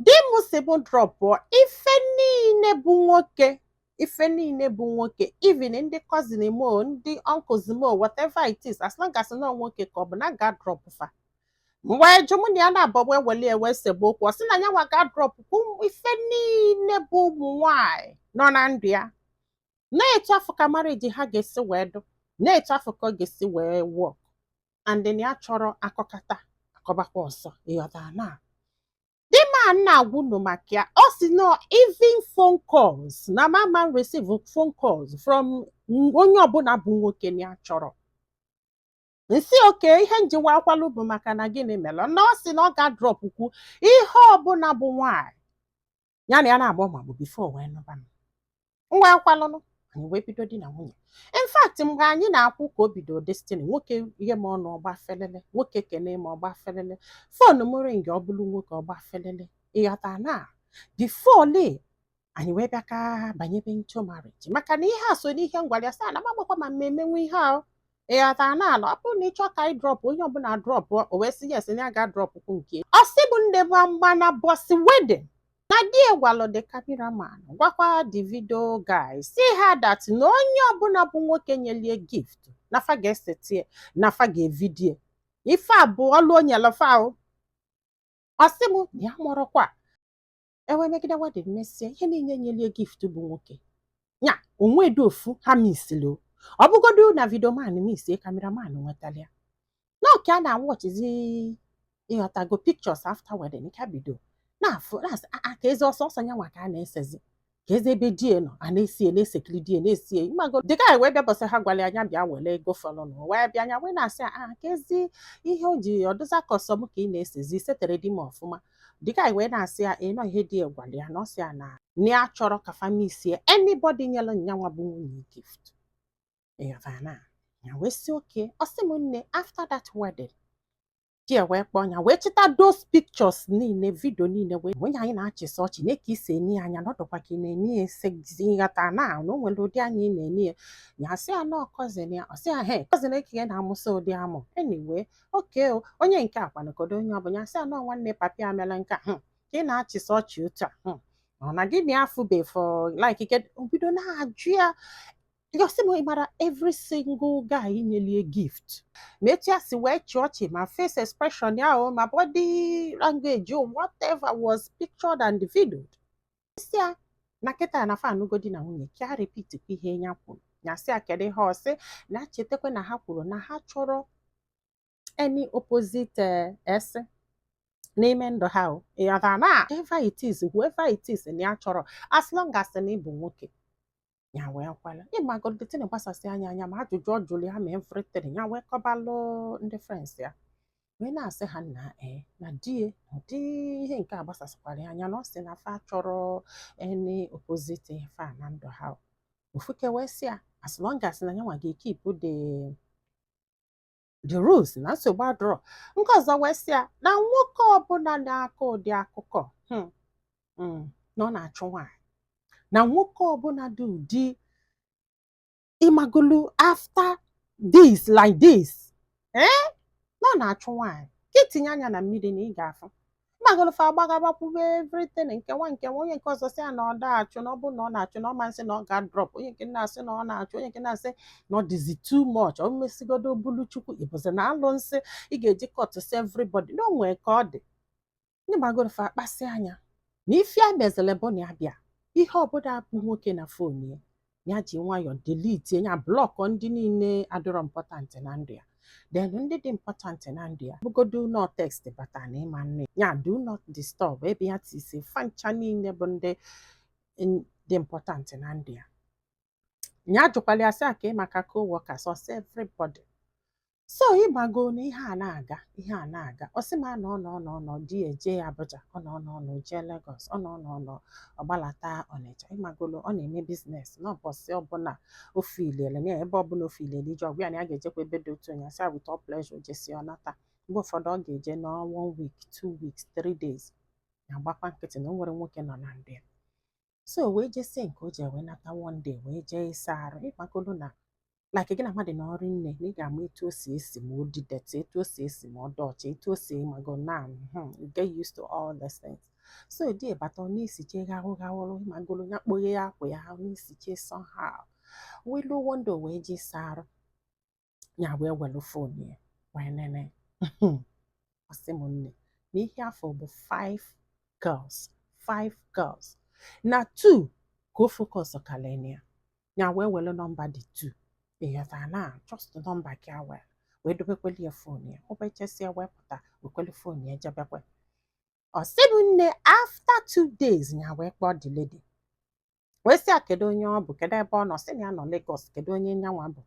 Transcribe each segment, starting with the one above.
Di m si m dropụọ ife niile bụ nwoke, ife niile bụ nwoke, even ndị cousin m o, ndị uncles m o, whatever it is, as long as na ọ nwoke ka ọ bụ na ga drop fa. M wee jụ. Mụ na ya na-abọ wee weli wee sebe okwu. Ọ sị na ya nwa ga drop ife niile bụ ụmụ nwanyị nọ na ndụ ya, na-etu afọ ka marriage ha ga-esi wee dụ, na-etu afọ ka ọ ga-esi wee work, and na ya chọrọ akọkata akọbakwa ọzọ. Ịghọtara na di man na-agwa unu maka ya, ọ sị no even phone calls, na mama receive phone calls from onye ọbụla bụ nwoke, na ya chọrọ nsị oke. Ihe njiwa akwalụ bụ maka na gịnị mere na ọ sị na ọ ga-dropụkwu ihe ọbụla bụ nwaanyị ya na ya na-agba ma bụ before wee nụba m. Ngwa, akwalụnụ anyị wee bido di na nwunye. In fact, mgbe anyị na-akwụ ka o bido destiny nwoke, ihe m ọnụ ọgba felele, nwoke kene m ọgba felele, phone m ring, ọ bụrụ nwoke, ọgba felele. Ịghọta na before le anyị wee bịa ka banyebe into marriage, maka na ihe a so n'ihe m gwara ya sị ana m agbakwa ma mma emenwe ihe ahụ. Ịghọta na ala ọ bụrụ na ị chọọ ka anyị drop onye ọbụla drop, o wee sị yes, na ya ga dropkwu nke ọ sị bụ ndị gba mgba na bọsị wedding, na di gwalụ the cameraman, gwakwa the video guy, si ha that na onye ọbụla bụ nwoke nyelie gift, na fa ga-esetie, na fa ga-evidie ife a bụ ọlụ onye lọfa o. Ọ sị m na ya mụrụkwa ewe megide wedding, mesie ihe niile, nyelie gift bụ nwoke nya onwedo ofu ha misili o. Ọ bụgodu na video man misie, cameraman nwetara ya na ọka a na-awọchizi. Ịghọtago, pictures after wedding ka bido na-afụ na-asị, "Ah, ka ezi ọsọ ọsọ ya nwa ka a na-esezi, ka ezi ebe die nọ a na-esi na-esekiri die na-esi." Ịmago the guy wee bịa bọsị ha gwara ya anya bịa were ego fọlụnụ, wee bịa anya wee na-asị, "Ah, ka ezi ihe o ji ọdụza ka ọsọ m ka ị na-esezi setere di m ọfụma." The guy wee na-asị ya ịnọ ihe di ya gwara ya, na ọ sị ya na ya chọrọ ka famisie anybody nyere nyanwa bụ nwunye gift. Ịghọtara na ya wee sị oke. Ọ sị m nne, after that wedding, di ya wee kpọọ ya, wee chịta those pictures niile, video niile, wee onye anyị na-achịsa ọchị na ka isi eni ya anya na ọdụkwa ka ị na-eni ya ese. Ịghọta na o nwere ụdị anya ị na-eni ya. Ya sị ya na cousin ya. Ọ sị ya he cousin eke na-amụsa ụdị amụ. Anyway, oke o onye nke a kwanakodo onye ọbụla ya sị ya na nwanne papi ya mere nke a, ka ị na-achịsa ọchị otu a, ọ na gị na ya afụbe for like ke bido na-ajụ ya. Ya sị m ịmara every single guy nyelie gift, ma etu ya si wee chịa ọchị, ma face expression ya o, ma body language o, whatever was pictured and videoed. Sị ya na kịta na fa anụgo di na nwunye, ka a repeat kwa ihe ya kwuru. Ya sị ya kedu ihe? Ọ sị na chetakwa na ha kwuru na ha chọrọ any opposite ese n'ime ndụ ha o. Ịghọtara na whoever it is, whoever it is, na ya chọrọ, as long as na ị bụ nwoke. Ya wee kwala. Ịmagodetin gbasasị anya anya ma ajụjụ ọ jụrụ ya ma everything. Ya wee kọbalụ ndị friends ya, wee na-asị ha nna ee na die ụdị ihe nke a gbasasịkwara ya anya, na ọ sị na fa chọrọ any opposite fa na ndụ ha o. Ofuke wee sị ya as long as na yanwa ga-ekeep the rules, na nsogbu adịrọ. Nke ọzọ wee sị ya na nwoke ọbụla na-akọ ụdị akụkọ na ọ na-achụ nwaanyị, na nwoke ọbụla dị ụdị ịmagolu after this like this, eh, na ọ na-achụ nwaanyị, ka itinye anya na mmiri na ị ga-afụ. Ịmagolu fa agbagabakwube everything. Nke nwa nke nwa onye nke ọzọ sị ya na ọ da-achụ, na ọ bụrụ na ọ na-achụ, na ọ ma nsị na ọ ga-drop. Onye nke na-asị na ọ na-achụ, onye nke na-asị na ọ dịzi too much, ọ mesigodo bulu chukwu ịbụzi na alụ nsị ị ga-eji cut si everybody na o nwee ka ọ dị. Ndị magoro fa akpasị anya na ife a mezele bụ na ya bịa ihe ọbụla bụ nwoke na phone ya, ya ji nwayọọ delete ya, block ndị niile adịrọ important na ndụ ya. Then ndị dị important na ndụ ya bụgodo no text bata na ịma nne ya, do not disturb, ebe ya tisi fancha niile bụ ndị dị important na ndụ ya. Ya jụkwara ya sị a ka ị maka co-workers, ọ sị everybody. So ịgbago na ihe a na-aga, ihe a na-aga. Ọ sị ma nọ nọ nọ nọ, di ya eje Abuja, ọ nọ nọ nọ jee Lagos, ọ nọ nọ nọ ọgbalata Ọnịcha. Ịmagolo ọ na-eme business n'ụbọchị ọbụla o filele na ebe ọbụla o filele ije ọgwa ya na ya ga-ejekwa ebe dị otu onye asị with all pleasure, jesi ọ nata. Mgbe ụfọdụ ọ ga-eje nọ one week, 2 weeks, 3 days, ya agbakwa nkịtị na o nwere nwoke nọ na ndụ ya. So wee jesie nke o ji wee nata, one day wee jee ịsa arụ. Ịgbagolo na like gị na mmadụ na ọrụ nne na ị ga-ama etu o si esi ma o dị dirty, etu o si esi ma ọ dị ọcha, etu o si ịmago na you get used to all these things. So di bata, ọ na-esiche gharụ gharụ magolo ya, kpoghe akwa ya, ọ na-esiche somehow, wee luo window wee jee saa arụ ya, wee welu phone ya wee nene. Ọ sị m, nne, na ihe afọ bụ five girls, five girls na two ka o focus kalene ya. Ya wee welu nọmba dị two, ịghọta, na just nọmba ka wee wee dobekweli ya phone ya. O bechesia wee pụta, wekwelu phone ya jebekwe. Ọ sị m, nne, after 2 days ya wee kpọọ the lady, wee sị ya kedu onye ọ bụ, kedu ebe ọ nọ. Sị na ya nọ Lagos, kedu onye nyanwa bụ.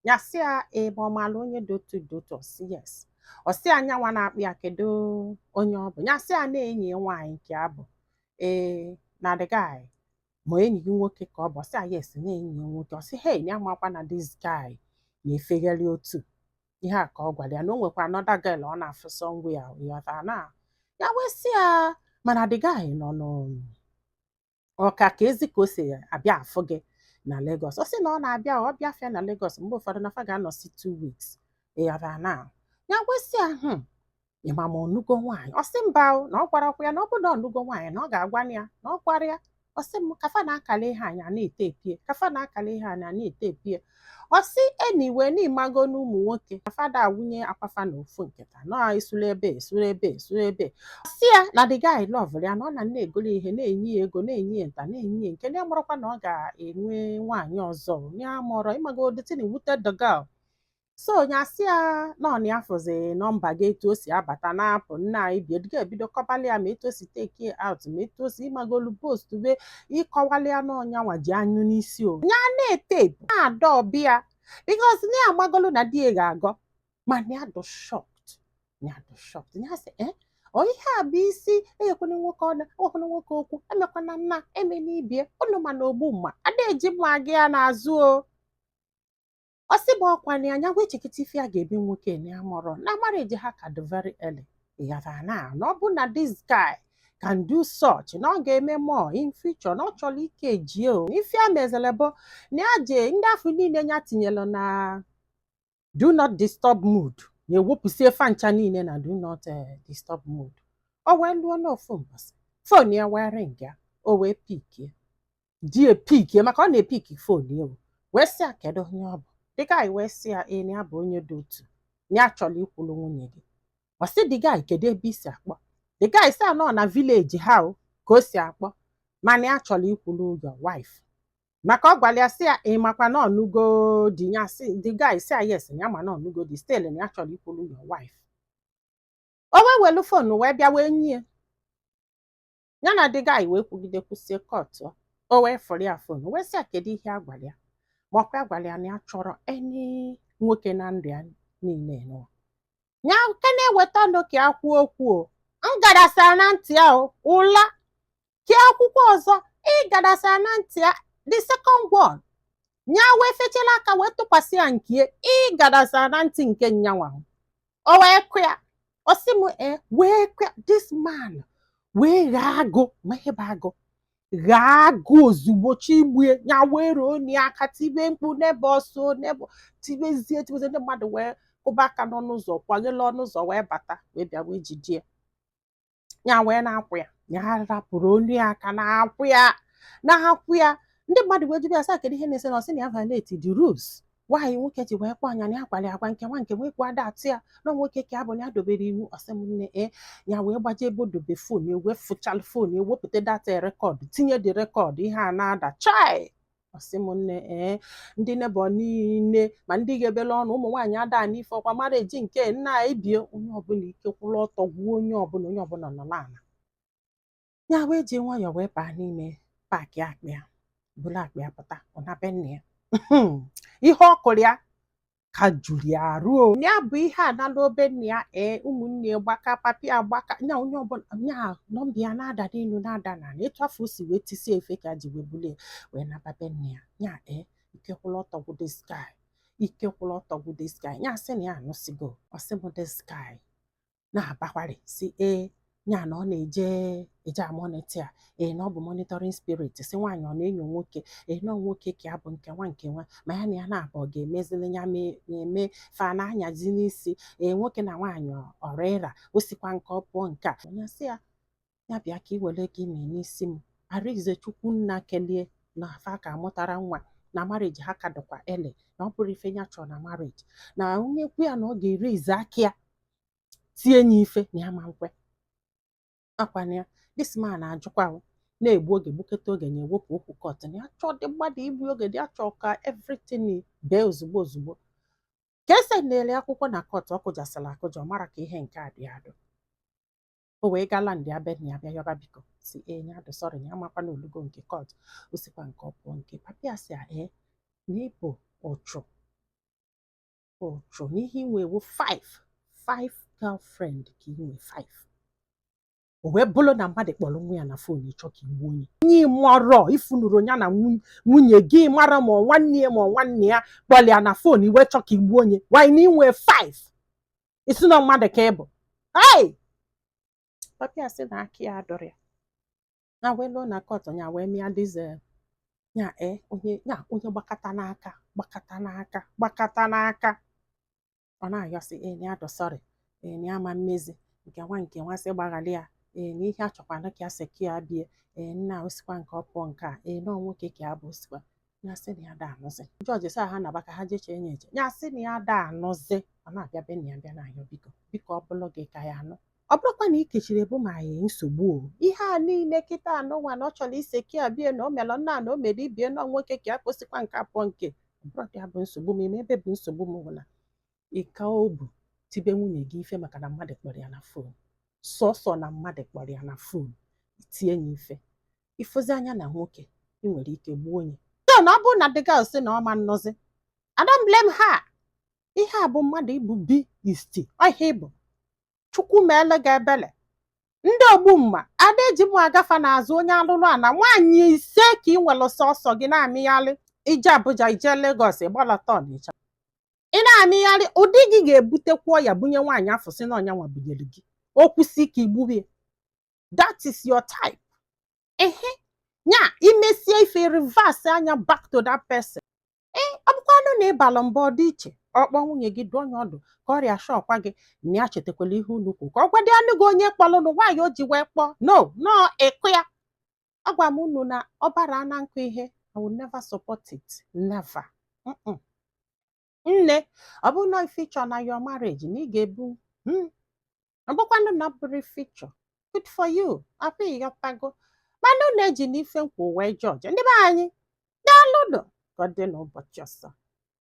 Ya sị ya ebe ọ maala onye dị otu dị otu. Ọ sị yes. Ọ sị ya nyanwa na-akpụ ya, kedu onye ọ bụ. Ya sị ya na enyi ya nwaanyị nke a bụ ee na the guy ma enyi gị nwoke ka ọ bụ. Ọ sị ya yes, na enyi ya nwoke. Ọ sị hey, ya makwa na this guy na-efegharị otu ihe a ka ọ gwara ya na o nwekwa another girl ọ na-afụ somewhere, ịghọta na. Ya wee sị ya mana the guy nọ n'ọka ka ezi ka o si abịa afụ gị na Lagos. Ọ sị na ọ na-abịa, ọ bịa afịa na Lagos mgbe ụfọdụ, na fa ga-anọsi 2 weeks, ịghọta na. Ya wee sị ya ịma ma ọnụgo nwaanyị. Ọ sị mba o, na ọ gwarakwa ya na ọ bụ na ọnụgo nwaanyị na ọ ga-agwa ya na ọ gwara ya. Ọ sị m kafa na-akala ihe anya na-ete epie, kafa na-akala ihe anya na-ete epie. Ọ sị eniwe n'ịmago na ụmụ nwoke na fada awụnye akwafa na ofu nkịta na esuru ebe, esuru ebe, esuru ebe. Ọ sị ya na the guy love ya, na ọ na na-egolo ihe, na-enye ya ego, na-enye ya nta, na-enye ya nke na ya marakwa na ọ ga-enwe nwaanyị ọzọ ya mọrọ. Ịmago, the thing wuted the girl. So onye asị ya na ọ na ya fụzi nọmba gị, etu o si abata na-apụ, nna anyị bi ga ebido kọbalị ya ma etu o si take out, ma etu o si ịmagolu post be ịkọwalị ya na ọnyanwa ji anyụ n'isi o ya na-ete na-ada ọbịa, because na ya amagolu na di ya ga-agọ. Mana ya dị shocked, ya dị shocked. Ya sị ọ ihe a bụ isi enyekwana nwoke ọnụ, enwekwana nwoke okwu, emekwana nna eme n'ibie ụnụ, mana ogbu mma ada eji mma gị ya n'azụ o. Ọ sị bụ ọkwa na anya wee chekịta ife ya ga-ebi nwoke na ya mụrụ na marriage ha ka dị very early, ịghọtara na ọ bụ na this guy can do such, na ọ ga-eme more in future, na ọ chọrọ ike jie o. Ife ya mezere bụ na ya jee ndị afọ niile ya tinyere na do not disturb mode, na-ewepụsie fancha niile na do not disturb mode. O wee lụọ n'ofu mbọsị, phone ya wee ring ya, o wee pickie. Di epickie, maka ọ na-epick phone ya, o wee sị ya kedu onye ọ bụ. The guy wee sị ya ee, na ya bụ onye dị otu, na ya chọrọ ikwulu nwunye gị. Ọ sị the guy kedu ebe i si akpọ. The guy sị anọ na village ha o ka o si akpọ, mana ya chọrọ ikwulu your wife, maka ọ gwara ya sị ya ị makwa na ọnụgo di ya. Sị the guy sị ya yes, na ya ma na ọnụgo di, still na ya chọrọ ikwulu your wife. O wee welu phone wee bịa wee nye ya na the guy wee kwugide kwụsie kọtụ. O wee fụrụ ya phone, wee sị ya kedu ihe a gwara ya, ma ọkwa ya gwara ya na ya chọrọ any nwoke na ndụ ya niile nụwa ya nke na-eweta ọnụ ka ya kwuo okwu o ngadasa na ntị ya o ụla ke akwụkwọ ọzọ ịgadasa na ntị ya. The second one nya wee fechala aka wee tụkwasị ya nke ịgadasa na ntị nke nyanwa. O wee kụ ya. Ọ sị m e wee kụ ya. This man wee ghaa agụ, ma ihe bụ agụ ghaa agụ ozugbo chigbue ya, wee ruo ya aka, tibe mkpu n'ebe ọsọ n'ebe, tibezie tibezie. Ndị mmadụ wee kụba aka n'ọnụ ụzọ, kwaghere ọnụ ụzọ wee bata, wee bịa wee jidie ya, wee na-akwụ ya. Ya rapụrụ olu ya aka na-akwụ ya, na-akwụ ya. Ndị mmadụ wee jụrụ ya sị kedu ihe na-ese, na ọ sị na ya violate the rules. Nwaanyị nwoke ji wee kpọ anya na ya gwara ya agwa nke nwa nke nwekwa ada atụ ya na nwoke ka ya bụ na ya dobere iwu. Ọsị m nne e ya wee gbaje ebe o dobe phone ya, wee fụchalụ phone ya, wepụta data record, tinye the record, ihe a na-ada chai. Ọsị m nne ee, ndị neighbour niile ma ndị ga-ebele ọnụ ụmụ nwaanyị ada n'ife ọkwa mara eji nke nna ebie onye ọbụla ike kwụrụ ọtọ gwuo onye ọbụla, onye ọbụla nọ n'ala. Ya wee ji nwayọọ wee baa n'ime pack akpa ya, buru akpa ya pụta, ọ na be nna ya. Ihe ọ kụrụ ya ka juru ya arụ o. Ya bụ ihe a nala obe nna ya. Ee, ụmụnne ya gbaka, papi agbaka nya, onye ọbụla nya nọmba ya na-ada n'elu, na-ada n'ala. Etu afọ o si wee tisie efe ka ji wee bulie wee naba be nna ya. Nya ee, ike kwụrụ ọtọ gwụ this guy, ike kwụrụ ọtọ gwụ this guy. Nya sị na ya anụsigo. Ọ sị m this guy na-abakwari si ee, nya na ọ na-eje eje amonitor ya, ee, na ọ bụ monitoring spirit, si nwaanyị ọ na-enyo nwoke, ee, na ọ nwoke ka ya bụ nke nwa nke nwa, ma ya na ya na-abụ ọ ga-emezili ya eme fa na-anyazi n'isi. Ee, nwoke na nwaanyị ọrụ ịra o sikwa nke ọ pụọ nke a. Onye sị ya Ya bịa ka i were gị mee n'isi m. Arinze Chukwu nna kelie na afa ka amụtara nwa na marriage ha ka dịkwa ele, na ọ bụrụ ife ya chọrọ na marriage, na onye kwu ya na ọ ga-ere ize aka ya tie ya ife na ya ma nkwe akwana ya. This man ajụkwa o, na-egbu oge gbukete oge na ewepụ okwu court, na ya chọọ dị mmadụ igbu oge dị, ya chọọ ka everything bee ozugbo ozugbo ka esendere akwụkwọ na court. Ọ kụjasịrị akụja, ọ mara ka ihe nke a dị adụ. O wee gala ndị abịa na ya bịa yọba biko, si ee, ya dị sorry, na ya makwa na olugo nke court, o sikwa nke ọ pụọ nke papa ya si ee, na ịbụ ụchụ ụchụ n'ihe inwe ewu five five girlfriend ka inwe five. O wee bụrụ na mmadụ kpọrọ nwa ya na phone, ịchọ ka igbuo onye onye mọrọ ifunuru ya na nwunye gị, mara ma ọ nwanne ya ma ọ nwanne ya kpọrọ ya na phone, iwe chọ ka igbuo onye wanyị na inwe five, isi na mmadụ ka ị bụ. Hey! Papa ya sị na aka ya adọrọ ya na wee lụọ na court, ya wee mịa dize ya e onye ya onye gbakọta n'aka, gbakọta n'aka, gbakọta n'aka. Ọ na-ayọsị ee, na ya dụ sorry, ee, na ya ama mmezi nke nwa nke nwa, sị gbaghalị ya, ee, na ihe achọkwana ka ya sị ka ya bie, ee, nna osikwa nke ọ pụọ nke a, ee, nọọ nwoke ka ya bụ osikwa. Ya sị na ya da anụzi. Jọji sị ha naba ka ha jee chee ya eche. Ya sị na ya da anụzi. Ọ na-abịa be na ya bịa na-ayọ biko, biko, ọ bụlụ gị ka ya anụ, ọ bụrụkwa na ị kechiri ebu ma ya nsogbu o ihe a niile kịta anụnwa, na ọ chọrọ ise ka ya bie, na o melụ nna na o mere ibie nọ nwoke ka ya kwụsịkwa nke apụọ nke ọ bụrụ ya bụ nsogbu m ime. Ebe bụ nsogbu m bụ na ịka obu tibe nwunye gị ife maka na mmadụ kpọrọ ya na phone, sọsọ na mmadụ kpọrọ ya na phone tie ya ife ifozi anya na nwoke ị nwere ike gbuo onye. So na ọ bụrụ na the girl sị na ọ ma nnọzi, I don't blame her. Ihe a bụ mmadụ ịbụ bi isti ọhịa ịbụ Chukwu meele gị ebele. Ndị ogbu mma ada eji m agafa n'azụ onye alụlụ a na nwaanyị ise ka ị nwere sọsọ gị na-amịghalị ije Abuja, ije Lagos, ịgbalata Ọnịcha, ị na-amịgharị ụdị gị ga-ebutekwa ọya bunye nwaanyị afọ si na ọnya nwa bunyere gị okwu si ka igburu ya. That is your type. Ehe, nya imesie ife reverse anya back to that person. Ee, ọ bụkwanụ na ịbalụ mbọ dị iche, ọkpọ nwunye gị, dụọ ya ọdụ ka ọrịa shọkwa gị na ya chetakwala ihe unu kwu, ka ọ gwadị anụ gị onye kpọlụnụ nwaanyị o ji wee kpọọ no no ịkụ ya. Agwa m unu na ọbara na nkụ ihe. I will never support it, never. Mm-mm. Nne, ọ bụrụ na ife ịchọ na your marriage na ị ga-ebu, ọ bụkwanụ na ọ bụrụ ife ịchọ, good for you. Apụ ịghọtago, mana unu eji n'ife nkwu wee jọji ndị be anyị. Daalụnụ, ka ọ dị n'ụbọchị ọzọ.